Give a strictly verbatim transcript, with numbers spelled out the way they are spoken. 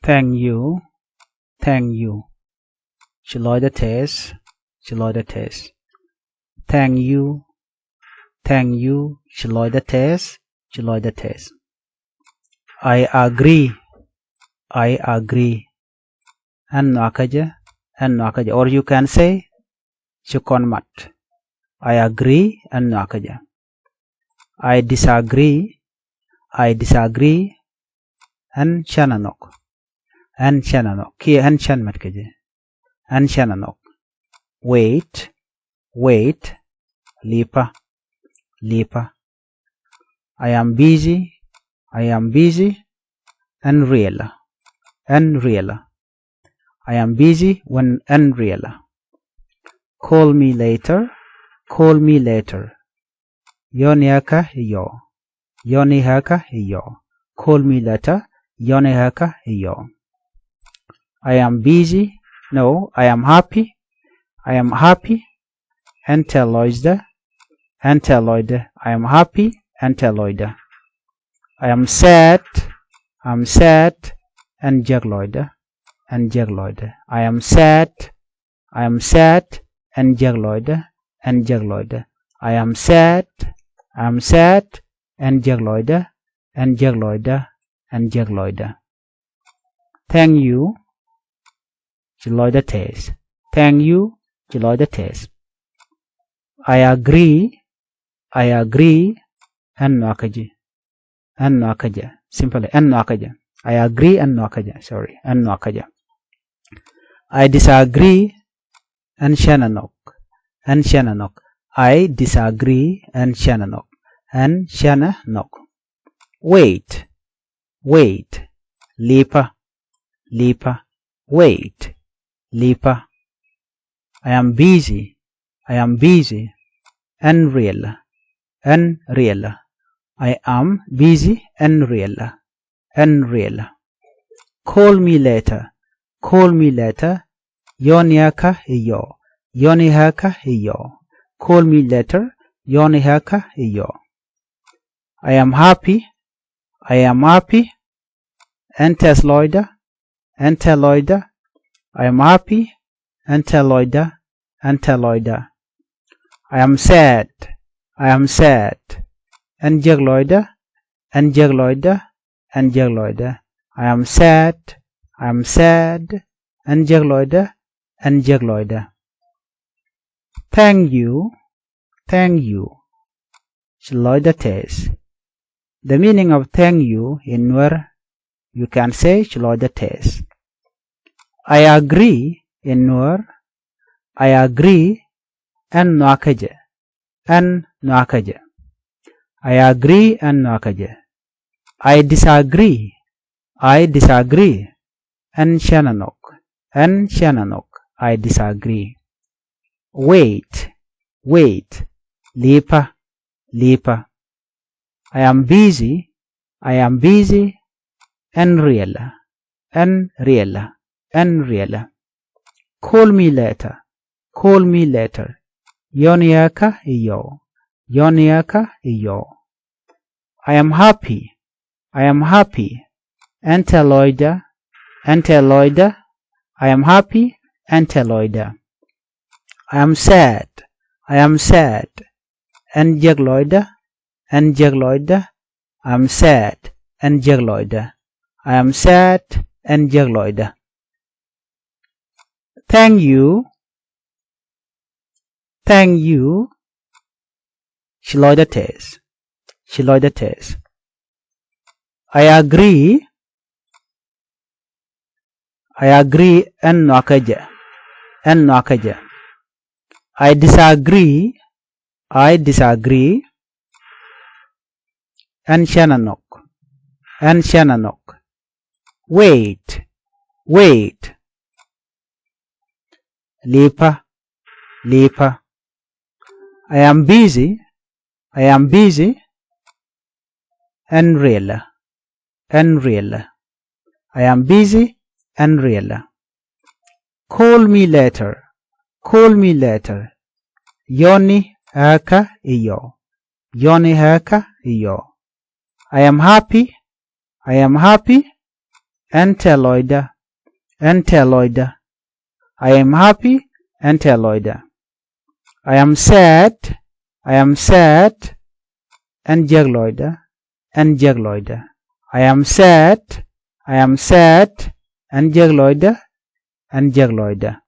Thank you. Thank you. Ci lɔcdä tɛɛth. Ci lɔcdä tɛɛth. Thank you. Thank you. Ci lɔcdä tɛɛth. Ci lɔcdä tɛɛth. I agree. I agree. Ɛn nhɔakä jɛ. Ɛn nhɔakä jɛ. Or you can say, ci kɔn mat. I agree. Ɛn nhɔakä jɛ. I disagree. I disagree. Ɛn cä nɛ nhɔk. Ɛn cä nɛ nhɔk. Kiɛ ɛn cä mat kä jɛ. Ɛn cä nɛ nhɔk. Wait. Wait. Lipä. Lipä. I am busy. I am busy. Ɛn riɛlä. Ɛn riɛlä. I am busy. Wän ɛn riɛlä. Call me later. Call me later. Yɔni ɣä kä i̱ yɔɔ. Yɔni ɣä kä i̱ yɔɔ. Call me later. Yɔni ɣä kä i̱ yɔɔ. I am busy. No, I am happy. I am happy. Ɛn tɛth lɔcdä. Ɛn tɛth lɔcdä. I am happy. Ɛn tɛth lɔcdä. I am sad. I am sad. Ɛn jiäk lɔcdä. Ɛn jiäk lɔcdä. I am sad. I am sad. Ɛn jiäk lɔcdä. Ɛn jiäk lɔcdä. I am sad. I am sad. Ɛn jiäk lɔcdä. Ɛn jiäk lɔcdä. Ɛn jiäk lɔcdä. Thank you. Ci lɔcdä tɛɛth. Thank you. Ci lɔcdä tɛɛth. I agree. I agree. Ɛn nhɔakä jɛ. Ɛn nhɔakä jɛ. Simply, ɛn nhɔakä jɛ. I agree. Ɛn nhɔakä jɛ. Sorry. Ɛn nhɔakä jɛ. I disagree. Ɛn cä nɛ nhɔk. Ɛn cä nɛ nhɔk. I disagree. Ɛn cä nɛ nhɔk. Ɛn cä nɛ nhɔk. Wait. Wait. Lipä. Lipä. Wait. Lipä. I am busy. I am busy. Ɛn riɛlä. Ɛn riɛlä. I am busy. Ɛn riɛlä. Ɛn riɛlä. Call me later. Call me later. Yɔni ɣä kä i̱ yɔɔ. Yɔni ɣä kä i̱ yɔɔ. Call me later. Yɔni ɣä kä i̱ yɔɔ. I am happy. I am happy. Ɛn tɛth lɔcdä. Ɛn tɛth lɔcdä. I am happy. Ɛn tɛth lɔcdä. Ɛn tɛth lɔcdä. I am sad. I am sad. Ɛn jiäk lɔcdä. Ɛn jiäk lɔcdä. Ɛn jiäk lɔcdä. I am sad. I am sad. Ɛn jiäk lɔcdä. Ɛn jiäk lɔcdä. Thank you. Thank you. Ci lɔcdä tɛɛth. The meaning of thank you in Nuer, you can say ci lɔcdä tɛɛth. I agree in Nuer. I agree. Ɛn nhɔakä jɛ. Ɛn nhɔakä jɛ. I agree. Ɛn nhɔakä jɛ. I disagree. I disagree. Ɛn cä nɛ nhɔk. Ɛn cä nɛ nhɔk. I disagree. Wait. Wait. Lipä. Lipä. I am busy. I am busy. Ɛn riɛlä. Ɛn riɛlä. Ɛn riɛlä. Call me later. Call me later. Yɔni ɣä kä i̱ yɔɔ. Yɔni ɣä kä i̱ yɔɔ. I am happy. I am happy. Ɛn tɛth lɔcdä. Ɛn tɛth lɔcdä. I am happy. Ɛn tɛth lɔcdä. I am sad. I am sad. Ɛn jiäk lɔcdä. Ɛn jiäk lɔcdä. I am sad. Ɛn jiäk lɔcdä. I am sad. Ɛn jiäk lɔcdä. Thank you. Thank you. Ci lɔcdä tɛɛth. Ci lɔcdä tɛɛth. I agree. I agree. Ɛn nhɔakä jɛ. Ɛn nhɔakä jɛ. I disagree. I disagree. Ɛn cä nɛ nhɔk. Ɛn cä nɛ nhɔk. Wait. Wait. Lipä. Lipä. I am busy. I am busy. Ɛn riɛlä. Ɛn riɛlä. I am busy. Ɛn riɛlä. Call me later. Call me later. Yɔni ɣä kä i̱ yɔɔ. Yɔni ɣä kä i̱ yɔɔ. I am happy. I am happy. Ɛn tɛ̈th lɔcdä. Ɛn tɛ̈th lɔcdä. I am happy. Ɛn tɛ̈th lɔcdä. I am sad. I am sad. Ɛn jiäk lɔcdä. Ɛn jiäk lɔcdä. I am sad. I am sad. Ɛn jiäk lɔcdä. Ɛn jiäk lɔcdä.